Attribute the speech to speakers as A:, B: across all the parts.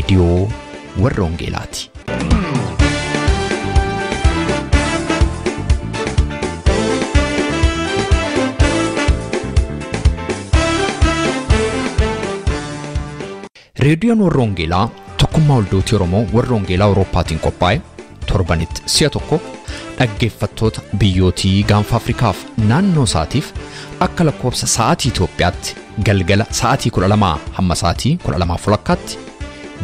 A: Reediyoo warra Wangeelaati. Reediyoon warra Wangeelaa tokkummaa waldootii Oromoo warra Wangeelaa Awurooppaatiin qophaa'e torbanitti si'a tokko dhaggeeffattoota biyyootii gaanfa Afrikaaf naannoo isaatiif akka lakkoofsa sa'aatii Itoophiyaatti galgala sa'aatii 12 hamma sa'aatii 12:30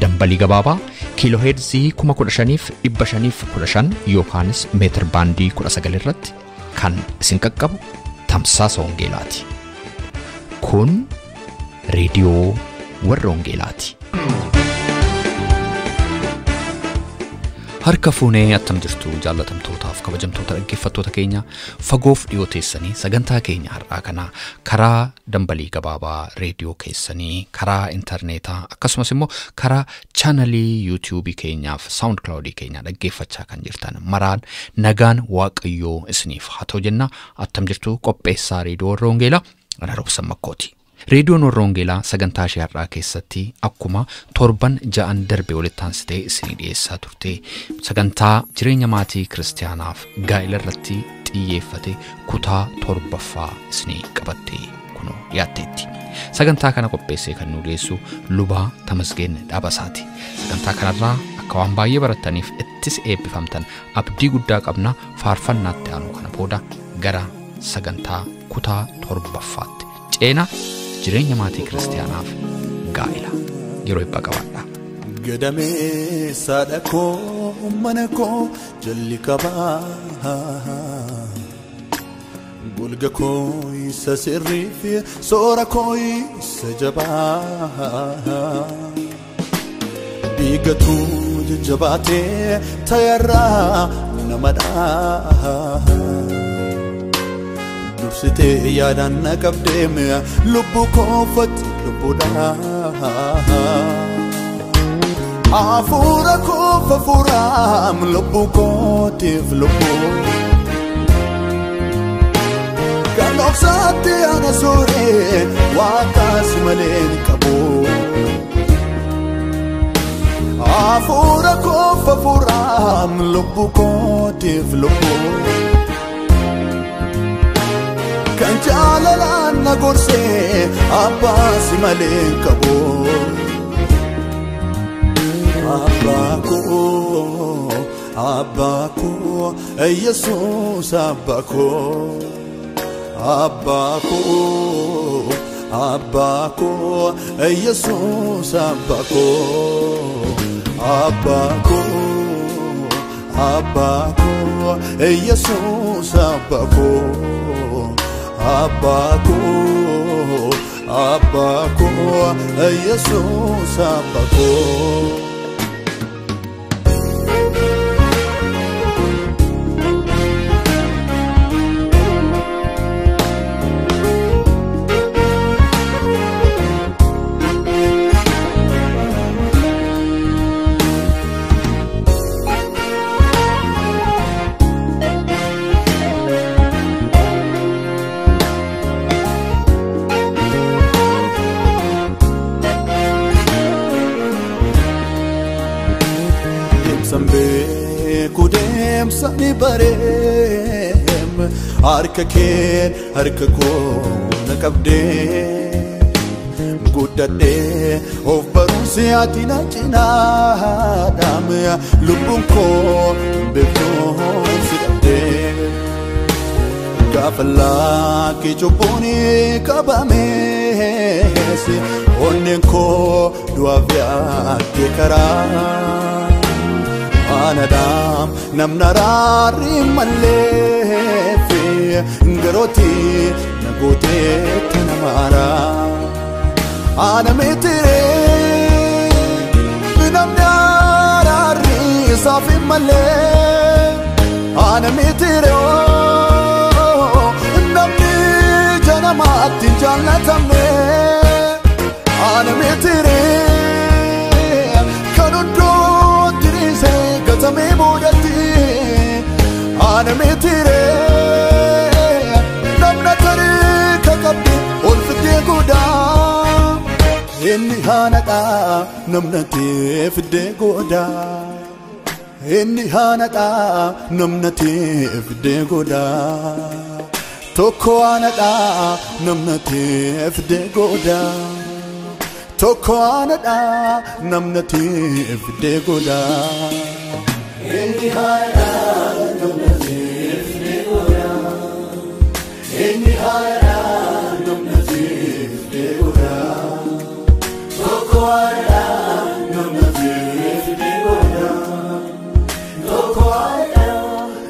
A: dambalii gabaabaa kiilooheerzii 15,515 yookaanis meetir baandii 19 irratti kan isin qaqqabu tamsaasa Wangeelaati. Kun reediyoo warra Wangeelaati. Harka fuunee attam jirtu jaallatamtootaaf kabajamtoota dhaggeeffattoota keenya fagoof dhiyoo teessanii sagantaa keenya har'aa kana karaa dambalii gabaabaa reediyoo keessanii karaa intarneetaa akkasumas immoo karaa chaanalii yuutuubii keenyaaf saawund keenyaa dhaggeeffachaa kan jirtan maraan nagaan waaqayyoo isiniif haa ta'u jenna. Attam jirtu qopheessaa reediyoo warra Wangeelaa ana Roobsan Makkooti. Reediyoon warra Wangeelaa sagantaa ishee har'aa keessatti akkuma torban ja'an darbe walitti aansitee isinii dhiyeessaa turte sagantaa jireenya maatii kiristaanaaf gaa'ela irratti xiyyeeffate kutaa torbaffaa isinii qabattee kunoo dhiyaatteetti. Sagantaa kana qopheessee kan nu dhiyeessu Lubaa Tamasgeen Dhaabasaati. Sagantaa kanarraa akka waan baay'ee barattaniif ittis eebbifamtan abdii guddaa qabna. Faarfannaatti aanuu kana booda gara sagantaa kutaa torbaffaatti ceena. Jireenya maatii kiristaanaaf gaa'ela yeroo eebbaa qabaadha.
B: Gadamee saadha koo mana koo jalli qabaa golga koo isa sirrii fi soora koo isa jabaa dhiigatu jajjabaatee tayarraa namadhaa. Dursitee yaadaan na qabdeem lubbuu koofatti lubbuudha. Hafuura koof hafuuraam lubbuu kootiif lubbuu. Kan obsaatti ana suuree waaqaas malee hin qabu. Hafuura koof hafuuraam lubbuu kootiif lubbuu. Kan jaalalaan na gorsee abbaa si malee hin qabu. Abbaa koo, Yesuus abbaa koo. Abbaa koo, abbaa koo, Yesuus abbaa koo. Abbaa koo, abbaa koo, Yesuus abbaa koo. Abbaa koo, abbaa koo, Yesuus abbaa koo. Deemsa ni bareem harka keen harka koo na qabdee guddadhee of barumsi ati na cinaadhaam lubbuun koo beektuun si dhabdee gaafa laakki cubbuun qabamees onneen koo du'aaf yaaddee karaa. Anadaam namna raarri malee fi garooti na gooteetti namaara. Ana mitiree namni raarri isaaf malee. Ana mitiree namni janamaatti jaallatamne. Ana mitiree kan hunduu. Gatamee boodatti ana mitiree namna tarii kakabde ol fidee godhaa. Inni haanadha namna teefdee gooda. Inni haanadha namna teefdee gooda. Tokko haanadha namna teefdee gooda. Tokko haanadha namna teefdee gooda. Inni haanadha namna teefdee gooda. Inni haanadha namna teefdee gooda. Tokko haanadha namna teefdee gooda. Tokko haanadha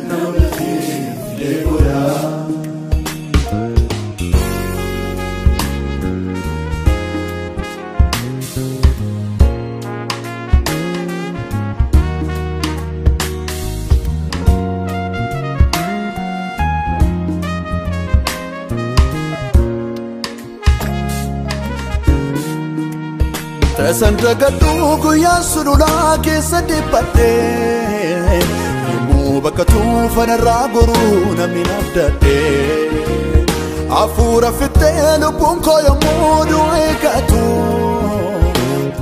B: namna teefdee gooda. Tasan dagadhu guyyaan sululaa keessa dhiphadhee yommuu bakka tuufanarraa goruu namni naaf dadhee hafuura fixee lubbuun koo yommuu du'ee ka'atu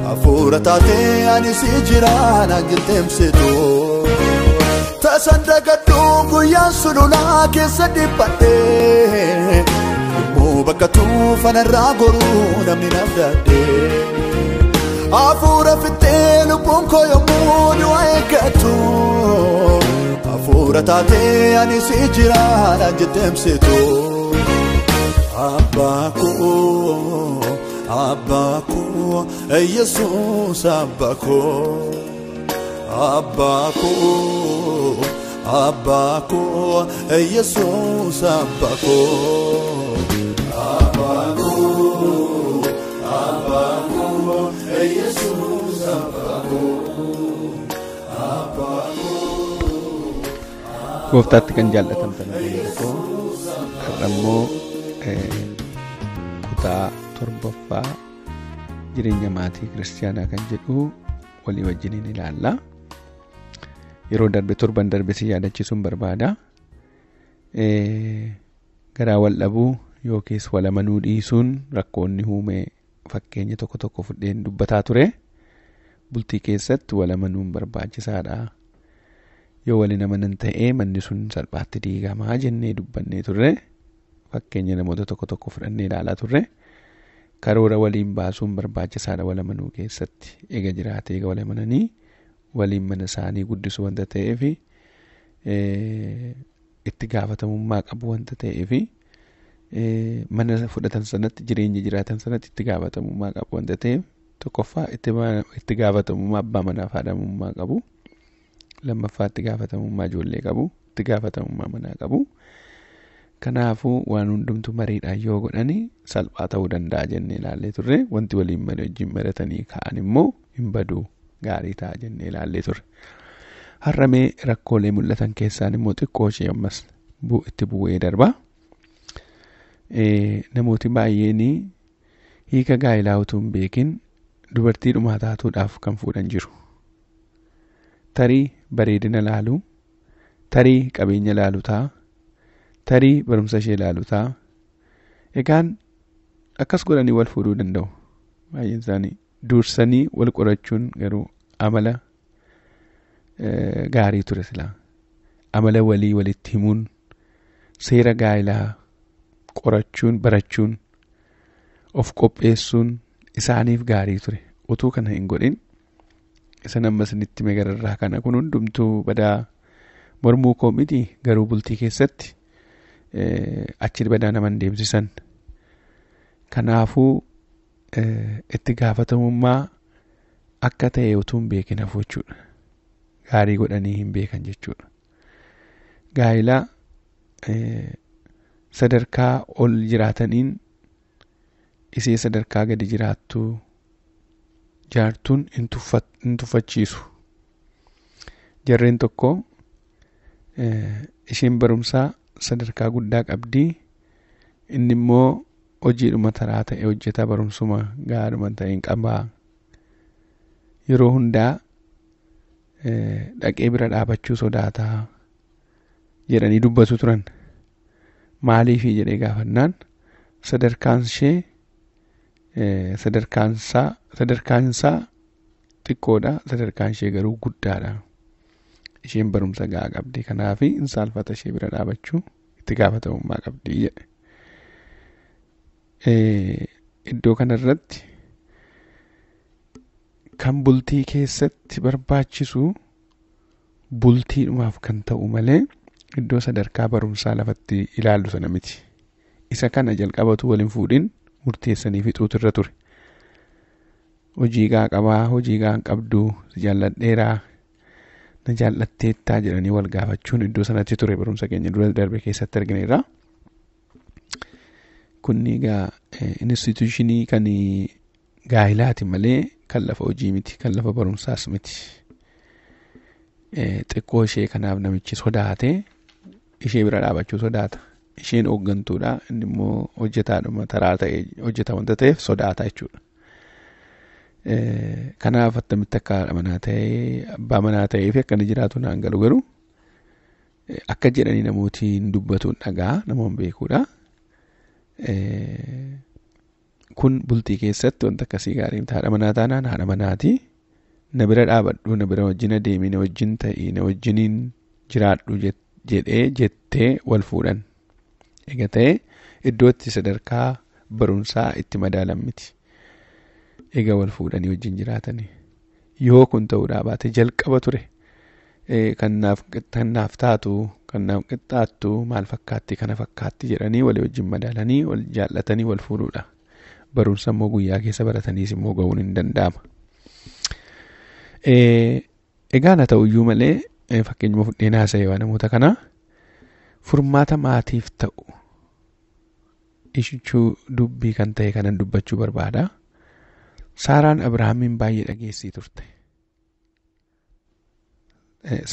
B: hafuura taatee ani si jira naan jilteemsitu. Tasan dagadhu guyyaan sululaa keessa dhiphadhee yommuu bakka tuufanarraa goruu namni naaf dadhee. Hafuura fixee lubbuun koo yommuu du'ee ka'atu hafuura taatee ani si jira naan jetteemsitu. Abbaa koo, Abbaa koo, Yesuus Abbaa koo. Abbaa koo, Abbaa koo, Yesuus Abbaa koo. Abbaa koo, Abbaa koo, Yesuus Abbaa koo. Abbaa koo.
C: Gooftaatti kan jaallatamtan koo har'a immoo kutaa torbaffaa jireenya maatii kiristiyaanaa kan jedhu walii wajjiniin ilaalla. Yeroo darbe torban darbe si yaadachiisuun barbaada. Garaa wal dhabuu yookiis wal amanuu dhiisuun rakkoonni uume fakkeenya tokko tokko fudheen dubbataa ture. Bultii keessatti wal amanuun barbaachisaadha. Yoo waliin amanan ta'ee manni sun salphaatti diigamaa jennee dubbannee turre. Fakkeenya namoota tokko tokko fudhannee ilaalaa turre. Karoora waliin baasuun barbaachisaadha wal amanuu keessatti. Eega jiraate eega wal amananii waliin mana isaanii guddisuu wanta ta'eef itti gaafatamummaa qabu wanta ta'eef mana fudhatan sanatti jireenya jiraatan sanatti itti gaafatamummaa qabu wanta ta'eef tokkoffaa itti gaafatamummaa abbaa manaaf haadha qabu, lammaffaa itti gaafatamummaa ijoollee qabu, itti gaafatamummaa manaa qabu. Kanaafuu waan hundumtu mariidhaan yoo godhani salphaa ta'uu danda'a jennee ilaallee turre. Wanti waliin marii wajjin maratanii ka'an immoo hin badu gaarii ta'a jennee ilaallee turre. Har'a mee rakkoolee mul'atan keessaan immoo xiqqoo ishee ammas itti bu'ee darba. Namooti baay'een hiika gaa'elaa utuu hin beekin dubartii dhumaa taatuudhaaf kan fuudhan jiru. Tarii bareedina laaluu, tarii qabeenya laaluu ta'a, tarii barumsa ishee laaluu ta'a. Egaan akkas godhanii wal fuudhuu danda'u. Baay'een isaanii dursanii wal qorachuun garuu amala gaarii ture silaa. Amala walii walitti himuun, seera gaa'elaa qorachuun, barachuun, of qopheessuun isaaniif gaarii ture. Utuu kana hin godhin isan amma isinitti hime gararraa kana kun hundumtuu badaa mormuu koo miti, garuu bultii keessatti achi badaa nama hin deemsisan. Kanaafuu itti gaafatamummaa akka ta'e utuu hin beekin hafu jechuudha. Gaarii godhanii hin beekan jechuudha. Gaa'elaa sadarkaa ol jiraataniin isee sadarkaa gadi jiraattu jaartuun hin tuffachiisu. Jarreen tokko isheen barumsaa sadarkaa guddaa qabdi, inni immoo hojiidhuma taraa ta'e hojjeta, barumsuma gaariidhuma ta'e hin qabaa. Yeroo hundaa dhaqee bira dhaabachuu sodaataa jedhanii dubbatu turan. Maaliifi jedhee gaafannaan sadarkaan ishee Sadarkaansaa xiqqoodha, sadarkaan ishee garuu guddaadha. Isheen barumsa gahaa qabdi, kanaaf hin saalfata ishee bira dhaabachuu itti gaafatamummaa qabdi jedhe. Iddoo kanarratti kan bultii keessatti barbaachisu bultiidhumaaf kan ta'u malee iddoo sadarkaa barumsaa lafatti ilaallu sana miti. Isa kana jalqabatu waliin fuudhin murteessanii fixuutu irra ture. Hojii gahaa qabaa, hojii gahaa hin qabdu, si jaalladheeraa, na jaallatteettaa jedhanii wal gaafachuun iddoo sanatti ture barumsa keenya dura darbe keessatti argineerra. Kun egaa instituushinii kan gaa'ilaati malee kan lafa hojii miti, kan lafa barumsaas miti. Xiqqoo ishee kanaaf namichi sodaatee ishee bira dhaabachuu sodaata. Isheen hooggantuudha, inni immoo hojjetaadhuma taraa ta'e hojjeta wanta ta'eef sodaata jechuudha. Kanaaf attamitti akka haadha manaa ta'ee abbaa manaa ta'ee fi akka inni jiraatu naan galu garuu akka jedhanii namootiin dubbatuun dhagaa namoon beekuudha. Kun bultii keessatti wanta akkasii gaarii miti. Haadha manaa taanaan haadha manaati. Na bira dhaabadhu, na bira wajjin adeemi, na wajjin ta'i, na wajjiniin jiraadhu jedhee jettee wal fuudhan. Egaa ta'e iddoo itti sadarkaa barumsaa itti madaalan miti. Egaa wal fuudhanii wajjin jiraatanii. Yoo kun ta'uudhaa baate jalqaba ture. Kan naaf taatu, kan naaf qixxaattu maal fakkaatti, kana fakkaatti jedhanii walii wajjin madaalanii wal jaallatanii wal fuudhuudha. Barumsa immoo guyyaa keessa barataniis immoo ga'uun hin danda'ama. Egaa haa ta'uyyuu malee fakkeenyuma fudheen haasa'e waan namoota kanaa furmaata maatiif ta'u ishuu dubbii kan ta'e kanan dubbachuu barbaada. Saaraan Abrahaamiin baay'ee dhageessii turte.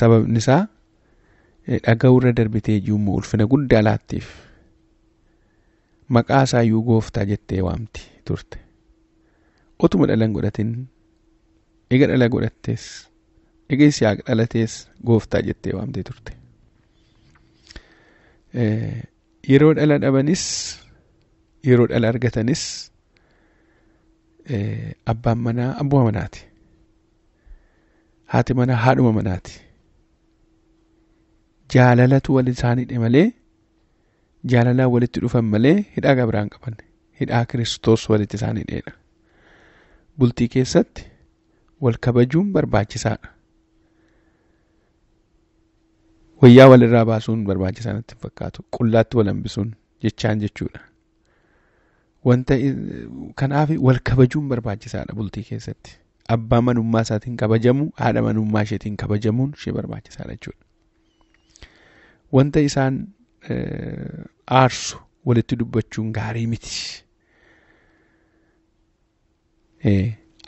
C: Sababni isaa dhaga'uurra darbitee iyyuu ulfina guddaa laattiif. Maqaa isaa iyyuu gooftaa jettee waamti turte. Otuma dhala hin godhatin, ega dhala godhattees, ega Yisihaaq dhalatees gooftaa jettee waamtee turte. Yeroo dhala dhabanis, yeroo dhala argatanis abbaan manaa abbuma manaati. Haati manaa haadhuma manaati. Jaalalatu wal isaanii malee, jaalalaan walitti dhufan malee hidhaa gabraa hin qaban. Hidhaa Kiristoos walitti isaan hidheedha. Bultii keessatti wal kabajuun barbaachisaadha. Wayyaa walirraa baasuun barbaachisaa natti hin fakkaatu. Qullaatti wal hambisuun jechaan jechuudha. Wanta kanaaf wal kabajuun barbaachisaadha bultii keessatti. Abbaa manummaa isaatiin kabajamu, haadha manummaa isheetiin kabajamuun ishee barbaachisaadha jechuudha. Wanta isaan aarsu walitti dubbachuun gaarii miti.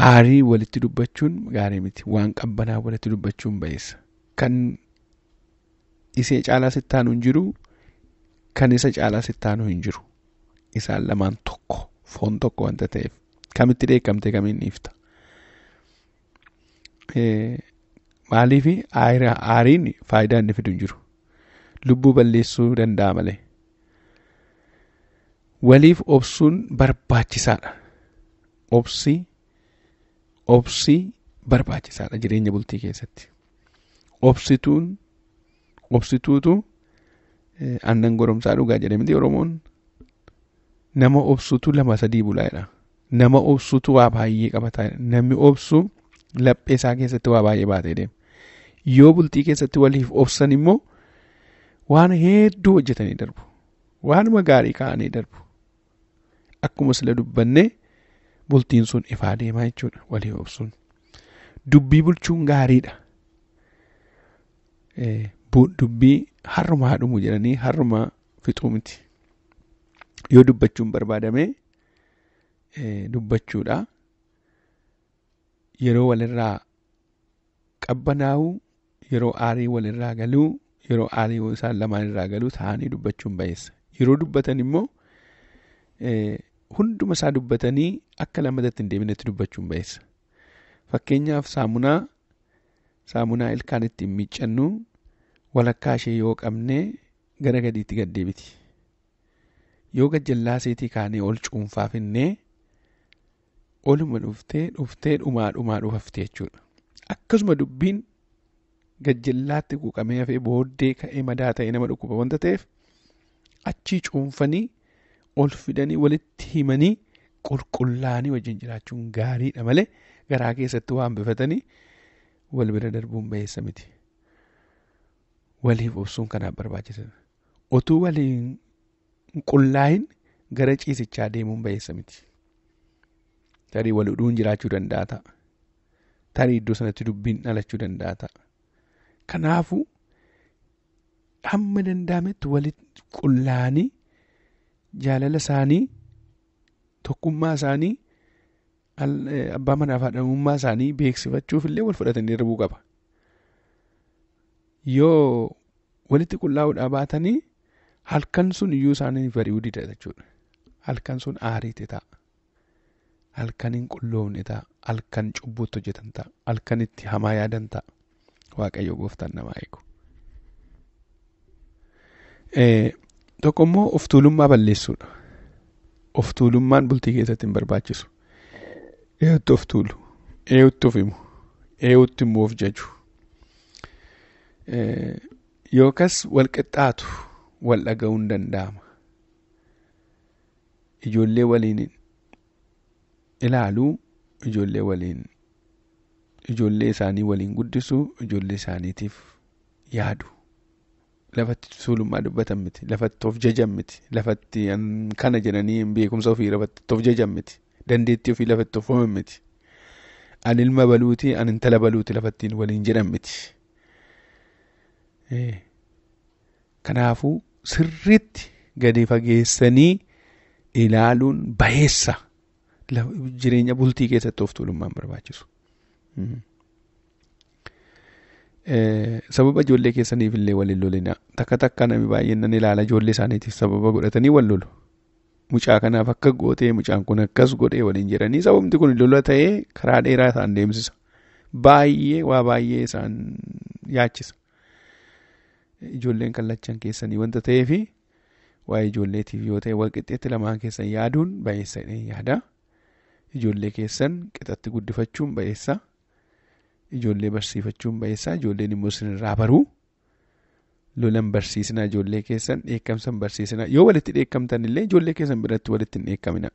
C: Aarii walitti dubbachuun gaarii miti. Waan qabbanaa walitti dubbachuun ba'eessa. Kan isee caalaa sitti aanu hin jiru, kan isa caalaa sitti aanu hin jiru. Isaan lamaan tokko, foon tokko wanta ta'eef. Kamitti dheekkamtee kamiin dhiifta? Maaliif aariin faayidaa inni fidu hin jiru. Lubbuu balleessuu danda'a malee. Waliif obsuun barbaachisaadha. Obsii barbaachisaadha jireenya bultii keessatti. Obsituutu aannan goromsaa dhugaa jedhe miti Oromoon. Nama obsutu 2-3 bulaa jedha. Nama obsutu waa baay'ee qabataa. Namni obsu laphee isaa keessatti waa baay'ee baatee deema. Yoo bultii keessatti waliif obsan immoo waan hedduu hojjetanii darbu. Waanuma gaarii kaa'anii darbu. Akkuma sila dubbanne bultiin sun ifaa deemaa jechuudha waliif obsuun. Dubbii bulchuun gaariidha. Dubbii har'uma haadhumu jedhanii har'uma fixuu miti. Yoo dubbachuun barbaadame dubbachuudha. Yeroo walirraa qabbanaa'u, yeroo aarii walirraa galuu, yeroo aarii isaan lamaan irraa galuu taa'anii dubbachuun ba'eessa. Yeroo dubbatan immoo hunduma isaa dubbatanii akka lammatatti hin deebinetti dubbachuun ba'eessa. Fakkeenyaaf saamunaa ilkaan ittiin miiccannu walakkaa ishee yoo qabne gara gadiitti gad deebiti. Yoo gajjallaa seetii kaanee ol cuunfaa finnee Oluma dhuftee dhuftee dhumaa dhumaa dhufafte jechuudha. Akkasuma dubbiin gajjallaatti quuqamee hafee booddee ka'ee madaa ta'e nama dhukkuba wanta ta'eef achii cuunfanii ol fidanii walitti himanii qulqullaanii wajjin jiraachuun gaariidha malee garaa keessatti waan bifatanii wal bira darbuun ba'eessa miti. Waliif obsuun kanaaf barbaachisaadha. Otuu waliin qullaa'in gara ciisichaa deemuun ba'eessa miti. Tarii wal hudhuun jiraachuu danda'a ta'a. Tarii iddoo sanatti dubbiin dhalachuu danda'a ta'a. Kanaafuu hamma danda'ametti walitti qullaa'anii jaalala isaanii tokkummaa isaanii abbaa manaa fi haadha manummaa isaanii beeksifachuuf illee wal fudhatanii darbuu qaba. Yoo walitti qullaa'uudhaa baatanii halkan sun iyyuu isaanii bari'uu dida jechuudha. Halkan sun aariitti ta'a. Halkan hin qulloofne ta'a. Halkan cubbuutti hojjetan ta'a. Halkan itti hamaa yaadan ta'a. Waaqayyo gooftaan namaa eegu. Tokko immoo of tuulummaa balleessuudha. Of tuulummaan bultii keessatti hin barbaachisu. Eeyutti of tuulu, eeyutti of himu, eeyutti immoo of jaju. Yookas wal qixxaatu wal dhaga'uun danda'ama. Ijoollee waliin ilaaluu, ijoollee waliin ijoollee isaanii waliin guddisuu, ijoollee isaaniitiif yaadu. Lafatti tuulummaa dubbatan miti, lafatti of jajan miti, lafatti kana jedhanii beekumsa ofii lafatti of jajan miti, dandeettii ofii lafatti of homan miti. Ani ilma baluuti, ani intala baluuti lafattiin waliin jedhan miti. Kanaafuu sirriitti gadi fageessanii ilaaluun bayeessa. Jireenya bultii keessatti of tuulummaan barbaachisu. Sababa ijoollee keessaniif illee waliin lolina. Takka takka namni baay'een nan ilaala ijoollee isaaniitiif sababa godhatanii wal lolu. Mucaa kanaaf akka gootee mucaan kun akkas godhee waliin jedhanii sababni kun lola ta'ee karaa dheeraa isaan deemsisa. Baay'ee waa baay'ee isaan yaachisa. Ijoolleen kallachan keessanii wanta ta'eefi waa'ee ijoolleetiif yoo ta'e wal qixxeetti lamaan keessan yaaduun bayeessa yaada. Ijoollee keessan qixatti guddifachuun bayeessa. Ijoollee barsiifachuun bayeessa. Ijoolleen immoo isinirraa baruu. Lolan barsiisinaa ijoollee keessan, dheekkamsan barsiisinaa. Yoo walitti dheekkamtan illee ijoollee keessan biratti walitti hin dheekkamina.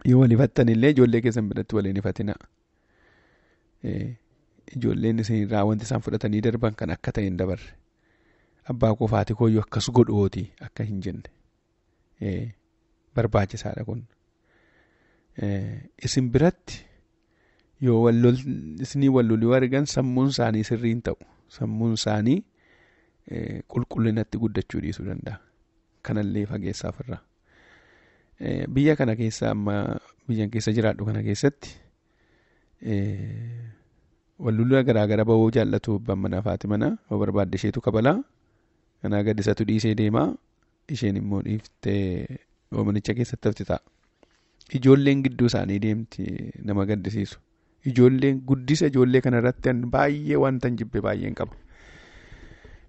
C: Yoo wal ifattan illee ijoollee keessan biratti wal hin ifatina. Ijoolleen isinirraa wanti isaan fudhatanii darban kan akka ta'e hin dabarre. Abbaa koo fi haati kooyyuu akkas godhooti akka hin jenne. Barbaachisaadha kun. Isin biratti yoo isinii wal loluu argan sammuun isaanii sirrii hin ta'u. Sammuun isaanii qulqullinatti guddachuu dhiisuu danda'a. Kanallee fageessaa ofirraa. Biyya kana keessa amma biyyan keessa jiraadhu kana keessatti wal loluu garaagara bahuu jaallatu abbaan manaa fi haati manaa yoo barbaadde isheetu kabalaa. Kanaa gadi isatu dhiisee deemaa. Isheen immoo dhiiftee manicha keessatti hafti ta'a. Ijoolleen gidduu isaanii deemti nama gaddisiisu. Ijoolleen guddisa ijoollee kanarratti baay'ee wanta hin jibbe baay'een qaba.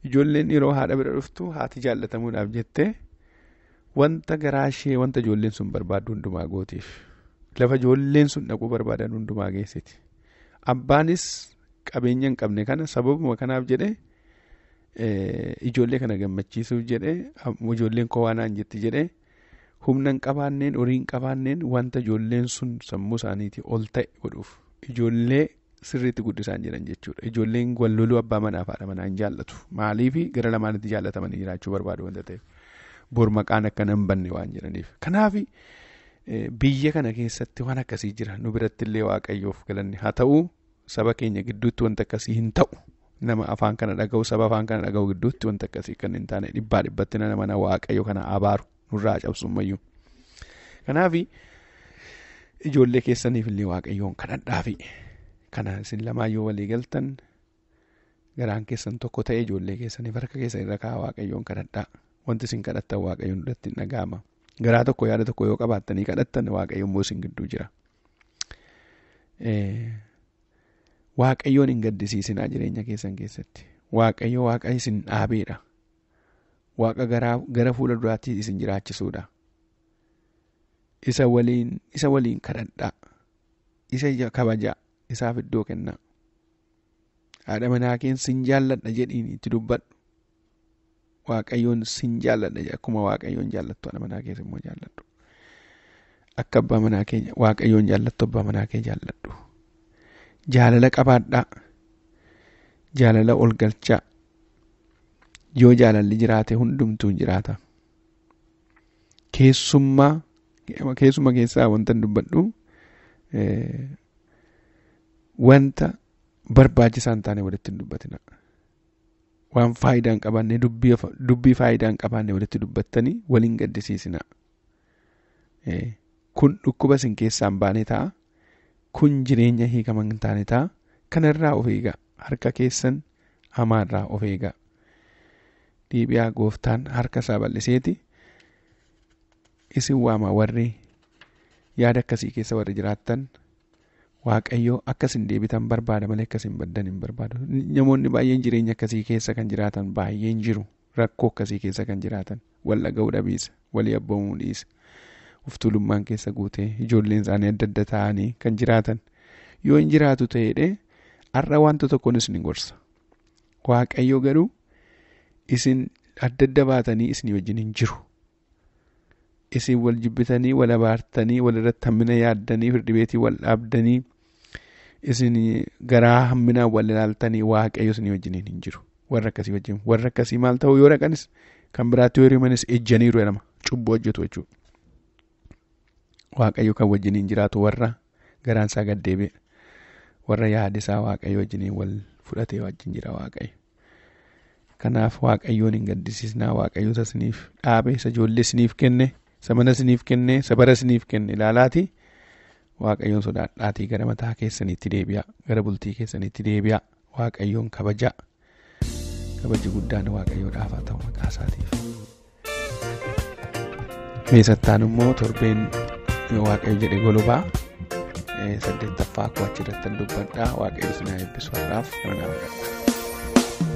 C: Ijoolleen yeroo haadha bira dhuftu haati jaallatamuudhaaf jettee wanta garaa ishee wanta ijoolleen sun barbaaddu hundumaa gootiif. Lafa ijoolleen sun dhaquu barbaadan hundumaa geessiti. Abbaanis qabeenya hin qabne kana sababuma kanaaf jedhee ijoollee kana gammachiisuuf jedhee ijoolleen koo waan naan jetti jedhee humna hin qabaanneen horii hin qabaanneen wanta ijoolleen sun sammuu isaaniitii ol ta'e godhuuf ijoollee sirriitti guddisaan jiran jechuudha. Ijoolleen wal loluu abbaa manaa fi haadha manaa hin jaallatu. Maaliif gara lamaanitti jaallatamanii jiraachuu barbaadu wanta ta'eef. Bor maqaan akka hin banne waan jiraniif. Kanaaf biyya kana keessatti waan akkasii jira. Nu biratti illee Waaqayyoof galanni haa ta'u saba keenya gidduutti wanta akkasii hin ta'u. Nama afaan kana dhaga'u saba afaan kana dhaga'u gidduutti wanta akkasii kan hin taane dhibbaa dhibbatti nama mana Waaqayyo kana abaaru nurraa cabsummayyuu. Kanaaf ijoollee keessaniif illee Waaqayyoon kadhadhaafi. Kana isin lamaan yoo walii galtan garaan keessan tokko ta'e ijoollee keessaniif harka keessan irra kaa'aa Waaqayyoon kadhadhaa. Wanti isin kadhattan Waaqayyoon duratti hin dhaga'ama. Garaa tokko yaada tokko yoo qabaattanii kadhattan Waaqayyoon immoo isin gidduu jira. Waaqayyoon hin gaddisiisinaa jireenya keessan keessatti. Waaqayyo Waaqa isin dhaabeedha. Waaqa gara fuula duraatti isin jiraachisuudha. Isa waliin kadhadhaa. Isa kabajaa. Isaaf iddoo kennaa. Haadha manaa keen sin jaalladha jedhiin itti dubbadhu. Waaqayyoon sin jaalladha akkuma Waaqayyoon jaallattu haadha manaa kees immoo jaalladhu. Akka abbaa manaa keenya Waaqayyoon jaallattu abbaa manaa kee jaalladhu. Jaalala qabaadhaa. Jaalala ol galchaa. Yoo jaalalli jiraate hundumtuu hin jiraata. Keessummaa keessaa wanta dubbadhu wanta barbaachisaa hin taane walitti hin dubbatina. Waan faayidaa hin qabaanne dubbii faayidaa hin qabaanne walitti dubbattanii waliin gaddisiisina. Kun dhukkuba isin keessaa hin baane ta'a. Kun jireenya hiikama hin taane ta'a. Kanarraa of eegaa. Harka keessan hamaarraa of eegaa. Deebi'aa gooftaan harka isaa bal'iseeti isin waama. Warri yaada akkasii keessa warri jiraattan Waaqayyoo akka isin deebitan barbaada malee akka isin baddan hin barbaadu. Namoonni baay'een jireenya akkasii keessa kan jiraatan baay'een jiru. Rakkoo akkasii keessa kan jiraatan wal dhaga'uu dhabiisa, walii abboomuu dhiisa, of tuulummaan keessa guutee ijoolleen isaanii adda adda ta'anii kan jiraatan yoo hin jiraatu ta'edhe har'a wanta tokkoon isin gorsa. Waaqayyoo garuu isin adda adda baatanii isin wajjin hin jiru. Isin wal jibbitanii, wal abaartanii, wal irratti hammina yaaddanii, firdi beetii wal dhaabdanii, isin garaa hamminaan wal ilaaltanii Waaqayyo isin wajjin hin jiru. Warra akkasii wajjin warra akkasii maal ta'u yoo dhaqanis kan biraatti yoo hirimanis ejjaniiru jedhama. Cubbuu hojjetu jechuudha. Waaqayyo kan wajjin hin jiraatu warra garaan isaa gad deebi'e, warra yaada isaa Waaqayyo wajjin wal fudhatee wajjin jira Waaqayyo. Kanaaf Waaqayyoon hin gaddisiisnaa. Waaqayyo isa isiniif dhaabe, isa ijoollee isiniif kenne, isa mana isiniif kenne, isa bara isiniif kenne ilaalaati. Waaqayyoon sodaadhaatii gara mataa keessaniitti deebi'aa, gara bultii keessaniitti deebi'aa. Waaqayyoon kabajaa. Kabaji guddaan Waaqayyoodhaaf haa ta'u maqaa isaatiif. Meesattaan immoo torbeen Waaqayyo jedhe golobaa 8ffaa akkuma achirratti dubbadhaa. Waaqayyo isin haa eebbisu har'aaf kana naaf kadhadha.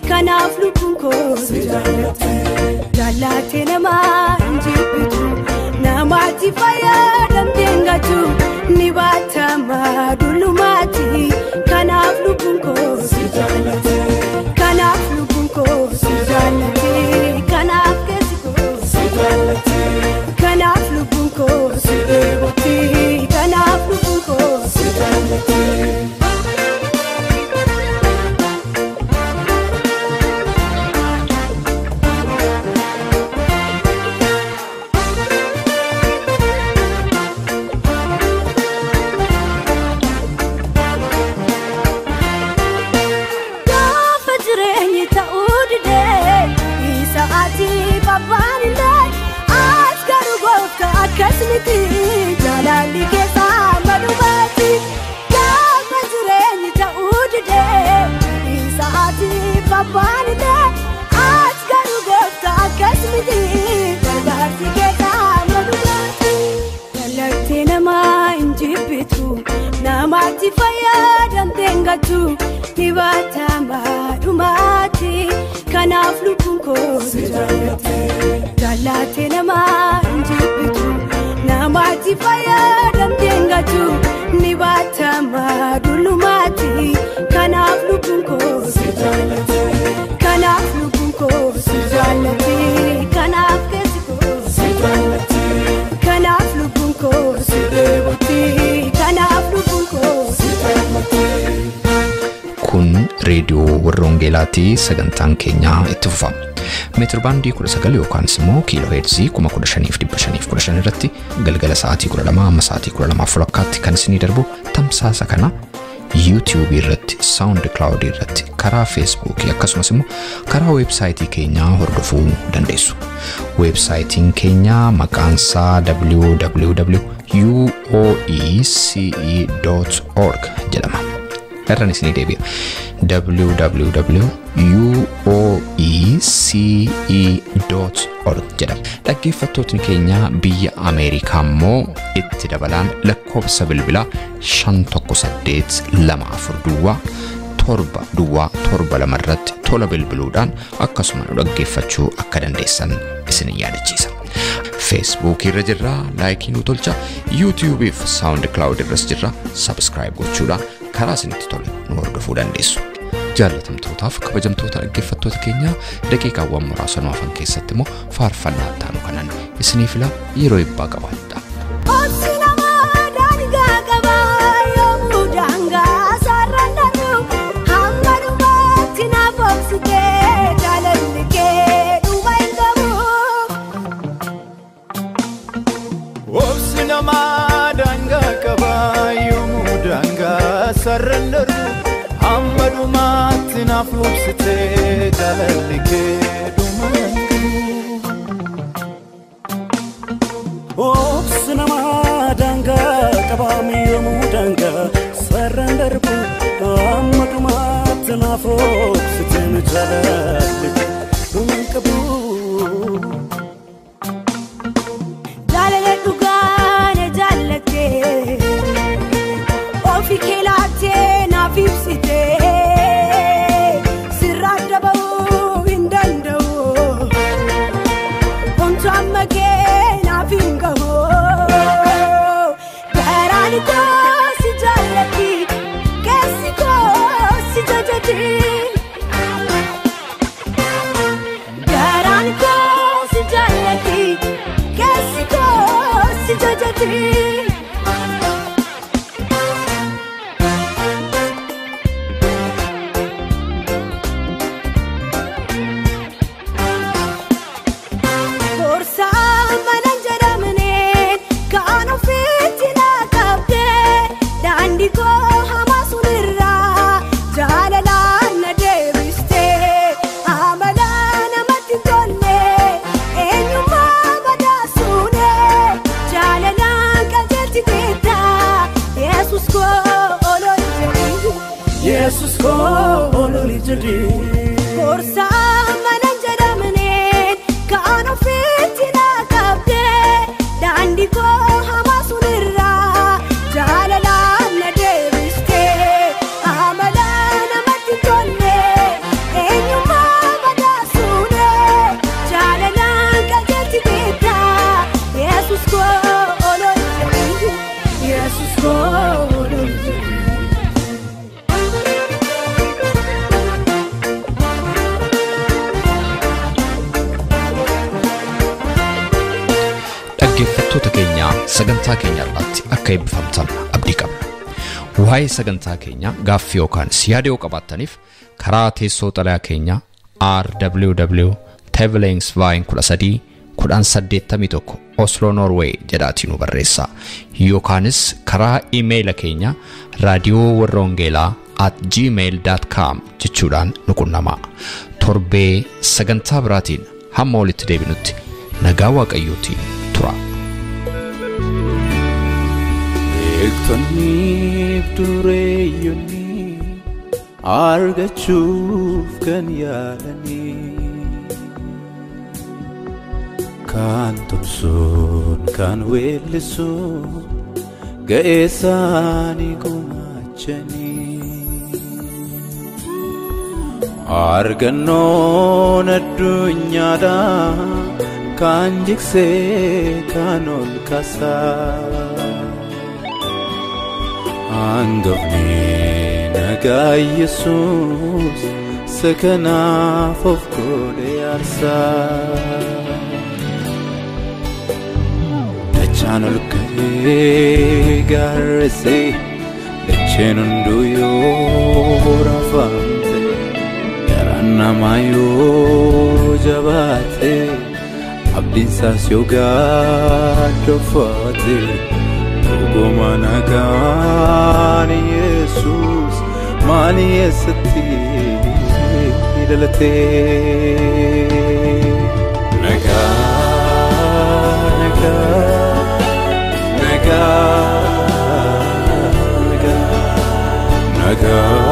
D: Kanaaf lubbuun koo si jaallatti. Jaallate namaa hin jibbitu, namaatti fayyadamtee hin gatu, ni baatama dullumaatti. Kanaaf lubbuun koo si jaallatti. Kanaaf lubbuun koo si jaallatti. Kanaaf keessi koo si jaallatti. Kanaaf lubbuun koo si dheebotti. Kanaaf lubbuun koo si jaallatti. Jaalalli keessaa malumaati gaafa jireenyi ta'uu didee isaati babbaanillee as garuu gooftaa akkas miti gargaarsi keessaa malumaati. Jaalattee namaa hin jibbitu, namaatti fayyadamtee hin gatu, ni baatama dhumaati. Kanaaf lubbuun koo si jaallatti. Jaalattee namaa hin jibbitu, namaatti fayyadamtee hin gatu, ni baatama dullumaatti. Kanaaf lubbuun koo si jaallatti. Kanaaf lubbuun koo si jaallatti. Kanaaf keessi koo si jaallatti. Kanaaf lubbuun koo si dheebotti. Kanaaf lubbuun koo si jaallatti.
A: Kun reediyoo warra Wangeelaatii sagantaan keenyaa itti fufa. Meetir baandii 19 yookaan immoo kiiloo heerzii 15,515 irratti galgala sa'aatii 12 amma sa'aatii 12:30 kan isinii darbu tamsaasa kana YouTube irratti, SoundCloud irratti, karaa Feesbuukii akkasumas immoo karaa weebsaayitii keenyaa hordofuu dandeessu. Weebsaayitiin keenya maqaan isaa www.uoece.org jedhama. Irraan isinii deebi'a. www.uoece.org jedhama. Dhaggeeffattootni keenya biyya Ameerikaa immoo itti dabalaan lakkoofsa bilbilaa 518 24 0 7 0 7 2 irratti tola bilbiluudhaan akkasuma nu dhaggeeffachuu akka dandeessan isin yaadachiisa. Facebook irra jirra, laayikii nu tolcha, YouTube fi SoundCloud irras jirra, subscribe gochuudhaan karaa isinitti tole nu hordofuu dandeessu. Jaallatamtootaaf kabajamtoota dhaggeeffattoota keenya daqiiqaawwan muraasa nu hafan keessatti immoo faarfannaa ittaanu kanaan isinii fila yeroo eebbaa qabaadha.
D: Obsi namaa daangaa qaba yoomuu daangaa sararaan darbu hamma dhumaatti naaf obsitee jaalalli kee dhuma hin qabu.
B: Obsi namaa daangaa qaba yoomuu daangaa sararaan darbu hamma dhumaatti naaf obsitee jaalalli kee dhuma hin qabu.
E: Obsi namaa daangaa qaba yoomuu daangaa sararaan darbu hamma dhumaatti naaf obsitee jaalalli kee dhuma hin qabu.
D: Jaalala dhugaa na jaallattee ofii kee laattee naaf ibsitee sirraa adda ba'uu hin danda'u homtuu amma kee naaf hin gahu garaan koo si jaallatti keessi koo si jajati garaan koo si jaallatti keessi koo si jajati. Gorsa mana hin jedhamneen kan ofiitti na qabdee daandii koo hamaa sunirraa jaalalaan na deebistee amala namatti hin tolle eenyummaa badhaasuunee jaalalaan qajeelchiteetta Yesuus koo olol jedhi.
E: Yesus koo olol jedhi.
D: Gorsa mana hin jedhamneen kan ofiitti na qabdee daandii koo hamaa sunirraa jaalalaan na deebistee amala namatti hin tolle eenyummaa badhaasuunee jaalalaan qajeelchiteetta Yesuus koo olol jedhi.
E: Yesus koo olol jedhi.
A: Dhaggeeffattoota keenya sagantaa keenya irratti akka eebbifamtan abdii qabna. Waa'ee sagantaa keenya gaaffii yookaan yaada yoo qabaattaniif karaa teessoo xalayaa keenya RWW Tevelingsveien 13 1081 Oslo Norway jedhaatii nu barreessaa. Yookaanis karaa iimeeyila keenya raadiyoo warra wangeelaa @gmail.com jechuudhaan nu qunnamaa. Torbee sagantaa biraatiin hamma walitti deebinutti nagaa Waaqayyootiin tura.
B: Beektonni dureeyyonni argachuuf kan yaalanii kan tumsuun kan weellisuun ga'ee isaanii gumaachanii argannoon addunyaadhaa kan jigsee kan ol kaasaa. Hangafni nagaa Yesuus isa kanaaf of godhe aarsaa. Dachaan ol ka'ee gaarreessee dacheen hunduu yoo raafamte garaan namaa yoo jabaate abdiin isaas yoo gaaddoofate. Dhuguma nagaan Yesuus
F: Maali eessatti dhalatee? Nagaa, nagaa, nagaa, nagaa, nagaa.